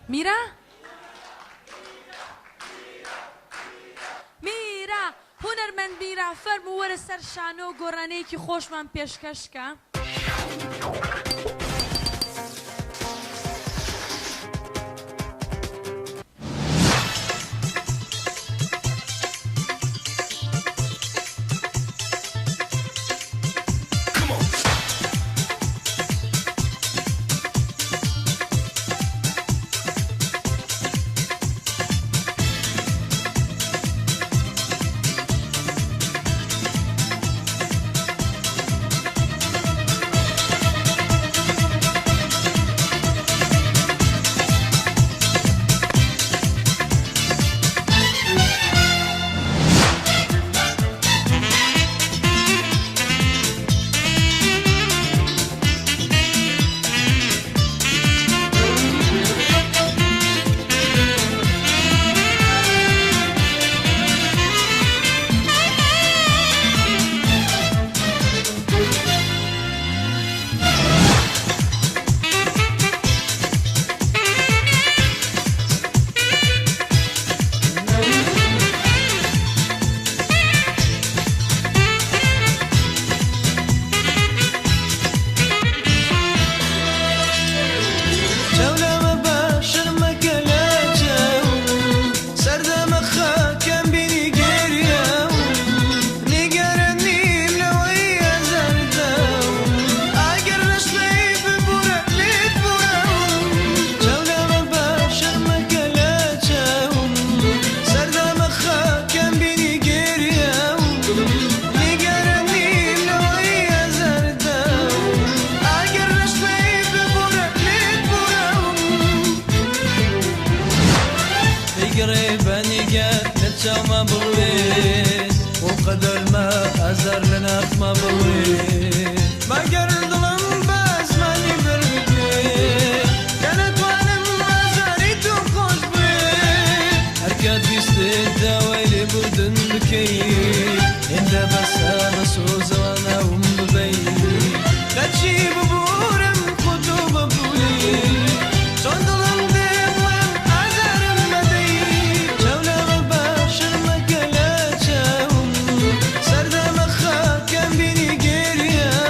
میرا؟ میرا هونەرمەند میرا فەرموو وەرە سەر شانۆ و گۆرانییەکی خۆشمان پێشکەش کە. چاو لەمە بە شەرمەکە لە چاوم سەردەمە خاکەم بینی گریاوم نیگەران نیم لەوەی ئازارداوم ئەگەر نەشڵێی ببورە لێت بوراوم چاو لەمە بە شەرمەکە لە چاوم سەردەمە خاکەم بینی گریاوم نیگەران نیم لەوەی ئازارداوم ئەگەر نەشڵێی ببورە لێت بوراوم دەیگەڕێ بە نیگات لە چاوما بڕوێ بۆ قەدەرما ئازار لە ناخما بڕوێ مەگەر دڵم بە زمانی بردوێ کە نەتوانم ئازاری تۆ خۆش بوێ هەرکات ویستت داوای لێبوردن بکەی هێندە بەسە بە سۆزەوە ناوم ببەی لە چی ببورم خۆ تۆ بەبووری چۆن دڵم دێ بڵێم ئازارم مەدەی چاو لەمە بە شەرمەکە لە چاوم سەردەمە خاکەم بینی گریاوم.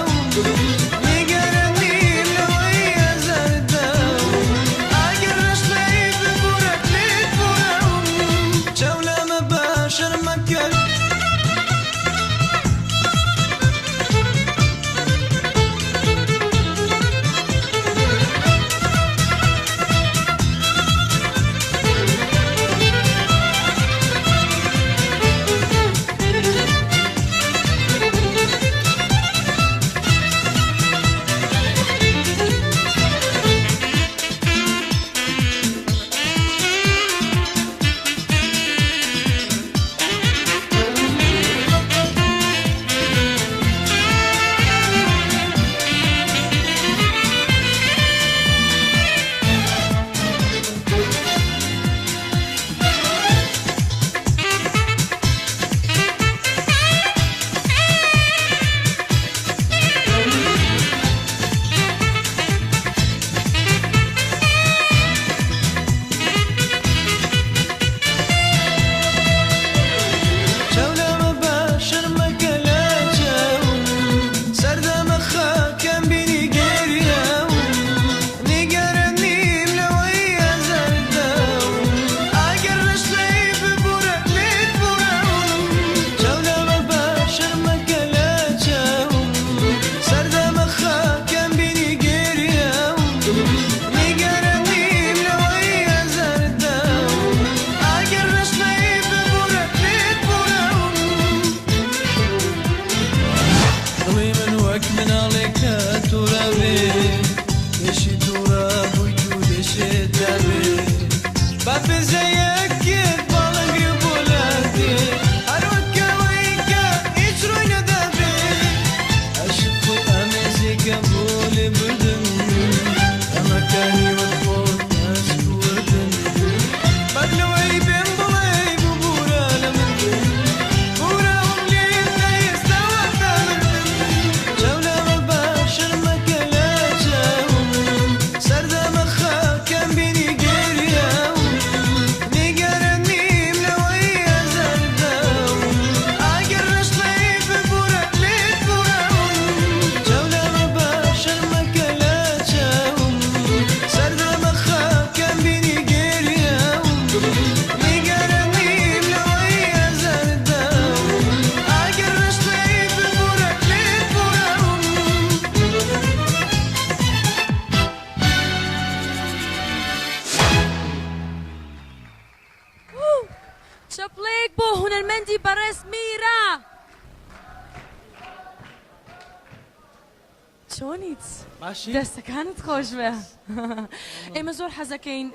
هونەرمەندی بەڕێز میرا. چۆنیت؟ باشی؟ دەستەکانت خۆش بێ. ئێمە زۆر حەزەکەین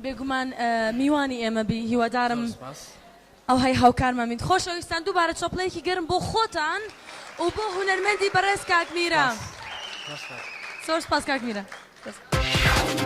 بێگومان میوانی ئێمە بی هیوادارم ئەوهای هاوکارمان بین. خۆشەویستان دووبارە چۆپڵەیەکی گەرم بۆ خۆتان و بۆ هونەرمەندی بەڕێز کاک میرا. زۆر سپاس کاک میرا.